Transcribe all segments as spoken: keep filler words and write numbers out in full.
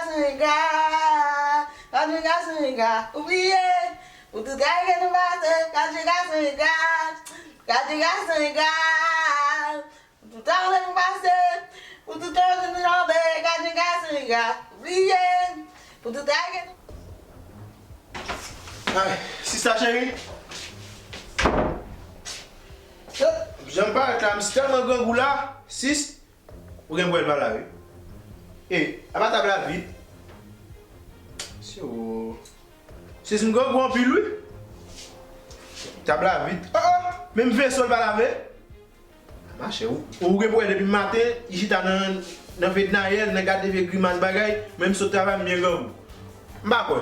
Gason engra, gason gason engra, ou bliye. Pou tout kay ke nou pase, gason gason engra, gason gason engra. Pou tout kay ke nou pase, pou tout kay ke nou pase, gason gason engra, ou bliye. Pou tout kay ke nou Ay, sista cheri. Jan m parèt la, m tèlman grangou la, sis. Ou gen pou wè l pa la, wi. E, apa tab la vid? Se ou. Sis, m grangou anpil, wi. Tab la vid. Oh, oh, menm veso l pa lave. Mache, ou, ou gen pou wè depi maten, li chita nan, nan fednayèl, nan gade vye grimas bagay, men m sot travay, m byen grangou. M pa kwè.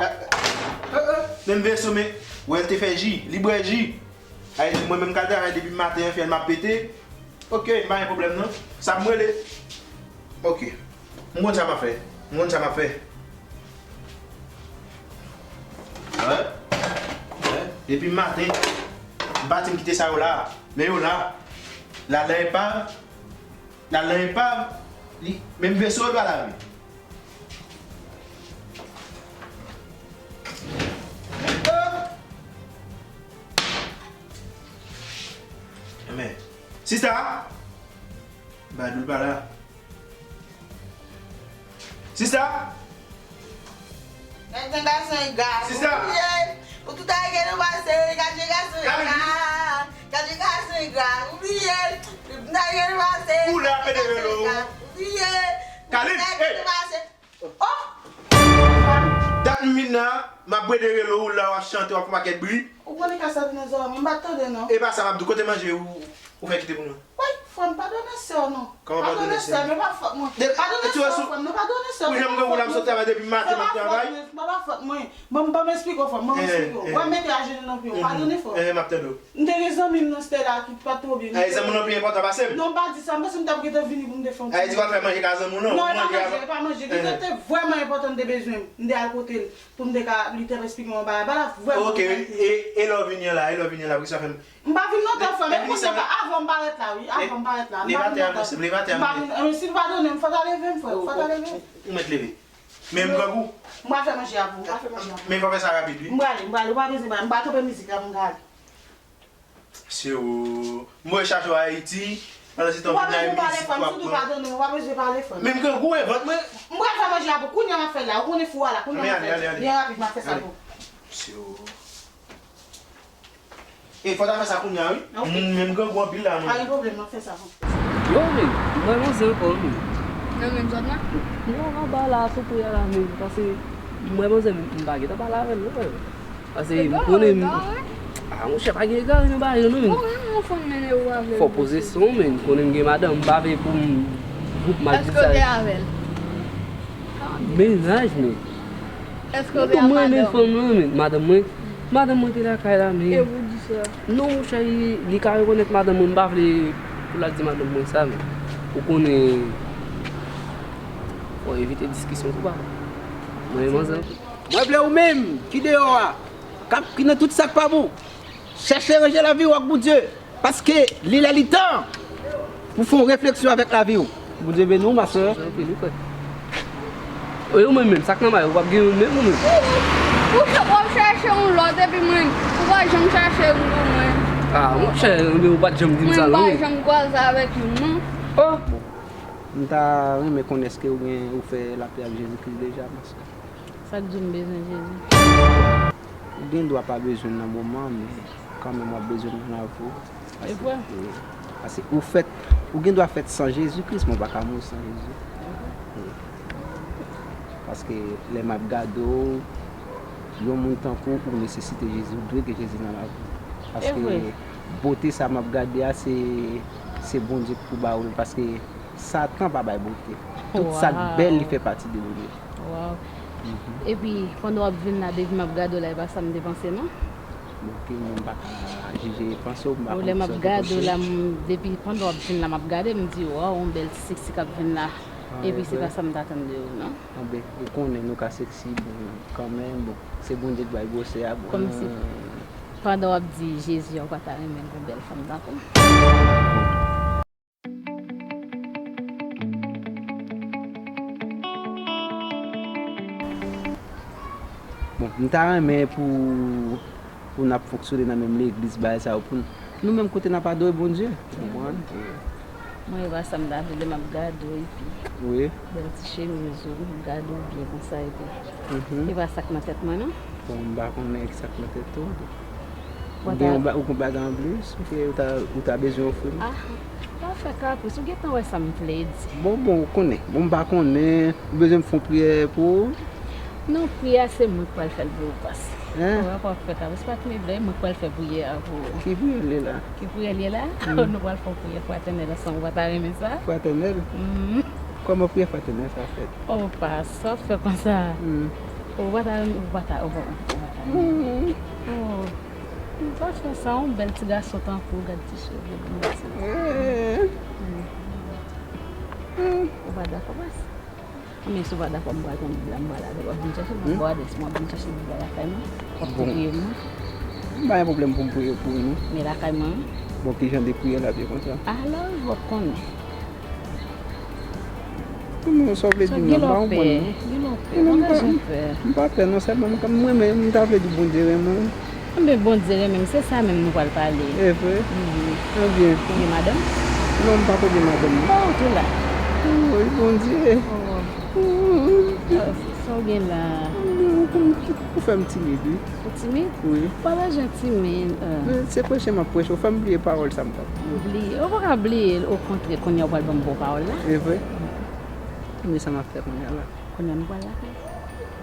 Eh, eh, eh, eh, menm veso, men, wè l te fè ji, li bwè ji. Ay, mwen menm k al travay depi maten an, fyèl m ap pete. Ok, m pa gen pwoblèm non. Sa m rele. Ok. M konn sa m ap fè. M konn sa m ap fè. Wè. Wè. Depi maten, m pati m kite sa yo la. Men yo la. L al nan epav. L al nan epav. Li, menm veso l pa lave. Men, sista! Badou l pa la. Sista! Gason gason engra. Sista! Ou bliye. Pou tout kay ke nou pase, gason gason engra. Gason gason engra. Ou bliye. Pou tout kay ke nou pase, ou la pede velo. Ou bliye. Kalin, hey! Oh! Dat m vin la, m ap bwede relo ou la, w ap chante, w ap fè pakèt bri. Ou konnen ka sòti nan zòrèy mwen, m pa t tande non. E pa sa m ap di, kote manje ou, ou fè kite pou nou? Woy, frè m, padone sè w non. Kòman padone sè m? Padone sè m, e pa fòt mwen. Padone sè w, frè m, non, padone sè w. Ou janm gen pou la m sot travay depi maten m ap travay. E pa fòt mwen, e pa fòt mwen. Ban m, ban m esplike w, frè m, ban m esplike w. Wè, mete ajenou nan pye w, padone frè m. M te gen zanmi m nan Stella ki pa t twò byen. Zanmi w nan pi enpòtan pase m. Non, m pa di sa, m panse m t ap gentan vini pou m te fè yon ti. Di w al fè manje ka zanmi w non. Non, e pa manje, e pa manje. Gentan te vrèman enpòtan, m te bezwen m. M te al kote l pou m te ka, li te esplike m yon bagay. Bagay la vrèman enpòtan. Ok, e, e lè w vini an la, e lè w vini an la, poukisa w fè m. M pa vin lontan, frè m, e kounye a, avan m parèt la, wi, avan m parèt la. M pa vin lontan. M pa vin, e, si l pa donnen m, fò ta leve m, frè, fò ta leve m. Ou mèt leve. Men m grangou. M pral fè manje a pou ou, m pral fè manje a pou ou. Men fò fè sa rapid, wi. M prale, m prale, ou pa bezwen, m pral kanpe mizik la pou m ka ale. Se ou. M voye chache w Ayiti, pandan se tan w vin la, ou pa bezwen pale, frè m, si w pa donnen m, ou pa bezwen pale, frè m. Men m grangou, e, vant mwen. M pral fè manje a pou ou, kounye a m ap fè l la, ou konnen fou a la, kounye a m ap fè l. Byen rapid, m ap fè sa pou ou. Se ou. E fò ta fè sa kounye a, wi. Ok. M menm grangou anpil la, mwen. Pa gen pwoblèm, m ap fè sa pou. Yo, men, m wè manzè ankò, wi. Nan menm zòn nan? Non, anba la, sou pou y a la, men, paske m wè manzè, m pa gentan pale avè l, non, frè. Paske m konnen m. Ah, monchè, pa gen egare nan bagay yo, non, men. Bon, men, yon fanm mennen ou avè l. Fò poze son, men, m konnen m gen madanm, m pa vle pou m gwoup mal. Èske w te avè l? Mennaj, men. Èske w te ak madanm? Mwen tou, m renmen fanm lan, men. Madanm mwen? Madanm mwen te lakay la, men. E pou di sa? Non, monchè, li, li ka rekonèt madanm mwen, m pa vle pou l al di madanm mwen sa, men. Ou konnen, fò evite diskisyon tou, papa. Mwen, manzè. Mwen vle ou menm, ki deyò a, k ap, ki nan tout sa k pa bon. Chèche ranje lavi w ak Bondye. Paske li lè li tan pou fè yon refleksyon avèk lavi w. Bondye beni w, ma sè. Bondye beni w, frè. E ou menm menm, sa k nan may ou, w ap gen youn menm ou menm? Ou, ou ch-, w ap chache yon lòt, epi mwen, ou pa janm chache youn pou mwen. Ah, monchè, ou pa t janm di m sa, non. Mwen pa janm kwaze avèk youn, non. Oh! M ta renmen konnen èske ou gen, ou fè lapè ak Jezi Kris deja, ma sè. Sa k di w m bezwen Jezi? Ou gen dwa pa bezwen l nan moman, men kanmenm w ap bezwen l nan lavi w. E vre. Paske, paske ou fèt, ou gen dwa fèt san Jezi Kris, men w pa ka mouri san Jezi. E vre. Wi. Paske lè m ap gade w, yon moun tankou w, ou nesesite Jezi, ou dwe gen Jezi nan lavi w. E vre. Paske bote sa m ap gade a, se, se Bondye ki pou ba ou l, paske Satan pa bay bote. Tout sa k bèl, li fè pati de Bondye. Waw. Mhm. Epi, pandan w ap vin la, depi m ap gade w la, e pa sa m te panse, non. Bon, ki moun pa ka jije panse w, m pa konn sa w te panse. Lè m ap gade w la, m, depi pandan w ap vin la, m ap gade, m di, waw, yon bèl ti seksi k ap vin la. Ah, epi, se pa sa m t atann de ou, non. Ah, ben, ou konnen nou ka seksi, bon, kanmenm, bon, se Bondye k bay gwosè a, bon. Kòmsi, pandan w ap di Jezi a, ou pa ta renmen yon bèl fanm tankou m? Bon, m ta renmen pou, pou n ap fonksyone nan menm legliz, bagay sa yo, pou n, nou menm kote n ap adore Bondye. Ou konprann? Mwen, e pa sa m ta vle, lè m ap gade w, epi bèl ti chemiz ou, m ap gade w byen konsa, epi e pa sa k nan tèt mwen, non. Bon, m pa konnen ki sa k nan tèt ou. Ou gen yon ba-, ou gen yon bagay anplis, ou te, ou ta, ou ta bezwen ofri m? Ah, pa fè kapris, ou gentan wè sa m vle di. Bon, bon, ou konnen. Bon, m pa konnen, ou bezwen m fè yon priyè pou ou? Non, priyè a se mwen k pral fè l pou ou, pas. Hein? Ou wè, pa fè kapris, pa tande, mwen k pral fè priyè a pou ou. Ki priyè l ye la? Ki priyè l ye la? Hmm. Nou pral fè yon priyè fratènèl ansanm, ou pa ta renmen sa? Fratènèl? Hmm. Kòman priyè fratènèl sa fèt? Oh, pas, sa fè konsa. Hmm. Ou pa ta, ou pa ta, ou pa, ou pa ta. Hmm. Oh. Ou pa fè sa, yon bèl ti gason tankou w, gad ti cheve l, yon ti. Hmm. Hmm. Ou pa dakò, pas? Men si w pa dakò, m pral pran Bib la, m pral avè w, w ap vin chèche m, m ap ba w adrès mwen, w ap vin chèche Bib la lakay mwen, w ap priye mwen. M pa gen pwoblèm pou m priye pou ou, non. Men lakay mwen. Bon, ki jan de priyè l ap ye konsa? Alò, w ap konnen. Non, sa w vle di m nan, m pa konprann, non. Gen lè w pè, non, m pa, m pa pè, non, sèlman m, mwen menm, m ta vle di Bondye renmen w. Enben, Bondye renmen m, se sa menm nou pral pale. E vre? Mhm. Ebyen. Ou gen madanm? Non, m pa ko gen madanm, non. Oh, ou tou la. Woy, Bondye. Oh. Oh. Ah, sa w gen la? Non, ou, ou fè m timid, wi. Ou timid? Wi. Pa bezwen timid. Ah. Men se preche m ap preche, ou fè m bliye pawòl sa m t ap di yo. Bliye? Ou pa ka bliye l, okontrè, kounye a ou pral ban m bon pawòl la. E vre? Men sa m ap fè kounye a la. Kounye a nou pral lakay.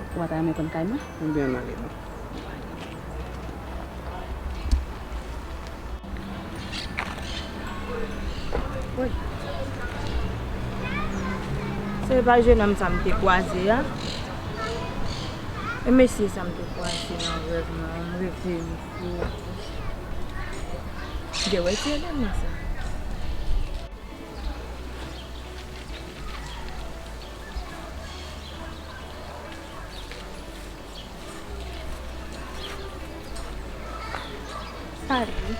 Ou pa ta renmen konn kay mwen? Ebyen, ann ale non. Wi. Se pa jenòm sa m te kwaze a? E mesye sa m te kwaze nan rèv mwen, m reve m fou. M te wè se li menm sa. Salut.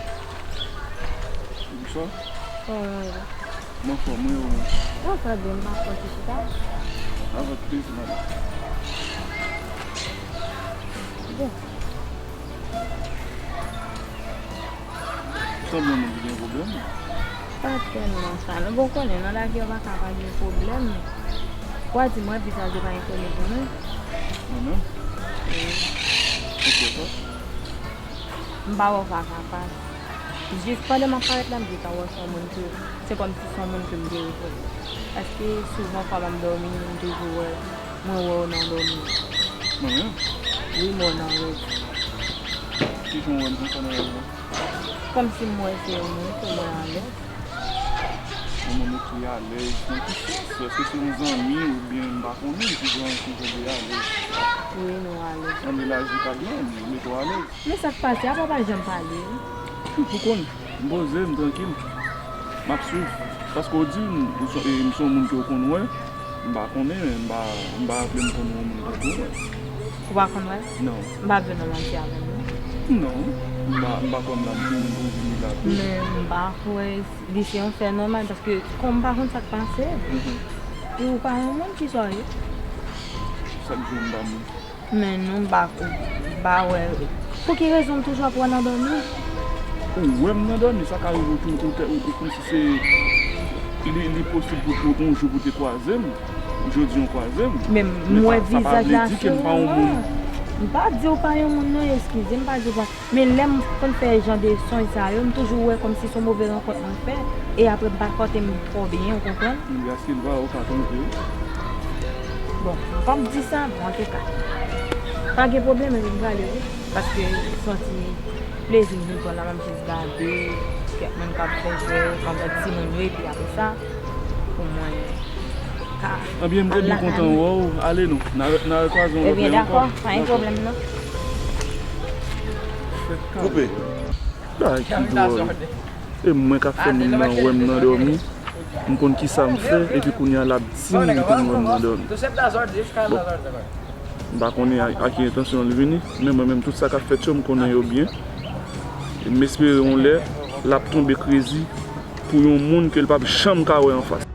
Bonswa. Kòman w ye? Mwen anfòm, wi, ou menm? Mwen trè byen, m pa fè ti chita. Avèk plezi, madanm. Bon. Sanble yon moun ki gen pwoblèm. Pa tèlman sa, non. Bon, konnen, nan lavi a, pa ka pa gen pwoblèm. Ou a di mwen, vizaj ou pa enkoni pou mwen. Mwen menm? Wi. Poukisa sa? M pa wè w pa ka pa. Jis pandan m ap parèt la, m gentan wè w se yon moun ke, se kòmsi se yon moun ke m te revè. Paske souvan fwa m ap dòmi, m toujou wè, mwen wè w nan dòmi. Mwen menm? Wi, m wè w nan rèv. Kijan w wè m konsa nan rèv la? Kòmsi m wè se yon moun ke mwen alèz. Yon moun ou ki alèz nan ki sans? Èske se yon zanmi oubyen m pa konnen ki jan, ki jan de alèz? Wi, nou alèz. Ann elaji kad la, m mete w alèz. Men sa k pase a, papa janm pale wi. Ou konn, m poze, m trankil. M ap swiv. Paske w di m, ou se, e, m se yon moun ke w konn wè. M pa konnen, men m pa, m pa raple m konn wè yon moun tankou w. Ou pa konn wè? Non. M pa vle nan manti avè w non. Non. M pa, m pa kwè m la pou, pou vini la tou. Men m pa kwè li se yon fè nòmal, paske kòm m pa konn sa k pase, mhm, e ou pa yon moun, kisa w ye? Sa k jwenn pa moun? Men non, m pa, m pa wè. Pou ki rezon m toujou ap wè nan dòmi? Ou wè m nan dòmi, sa ka rive ou tou, ou te, ou, ou kòmsi se, li, li posib pou, pou yon jou pou te kwaze m, jodi a w kwaze m. Men m wè vizaj la sou mwen. M pa di w pa yon moun non, eskize m, m pa di w pa. Men lè m konn fè jan de sonj sa yo, m toujou wè kòmsi se yon move rankont mwen fè, e apre m pa pòte m twò byen, ou konprann? Ebyen, Silva, ou ka twonpe w. Bon, m p ap di sa, bon, antouka. Pa gen pwoblèm, epi m prale wi, paske se yon ti plezi m vin pran la, m ap jis gade, kèk moun k ap fè jwèt, anvè timoun yo, epi apre sa, pou mwen ka al lakay mwen. Ebyen, m te byen kontan wè w. Ale non, n a, n a rekwaze yon lòt lè ankò. Ebyen, dakò, pa gen pwoblèm non. Koupe. Bagay ki dwòl. E mwen k ap fè moun nan wè m nan dòmi. M konn kisa m fè, epi kounye a l ap di m li konn wè m nan dòmi. Bon, m pa konnen a, a ki entansyon l vini, men mwen menm, tout sa k ap fèt yo, m konnen yo byen. E m espere yon lè, l ap tonbe krezi pou yon moun ke l p ap janm ka wè anfas.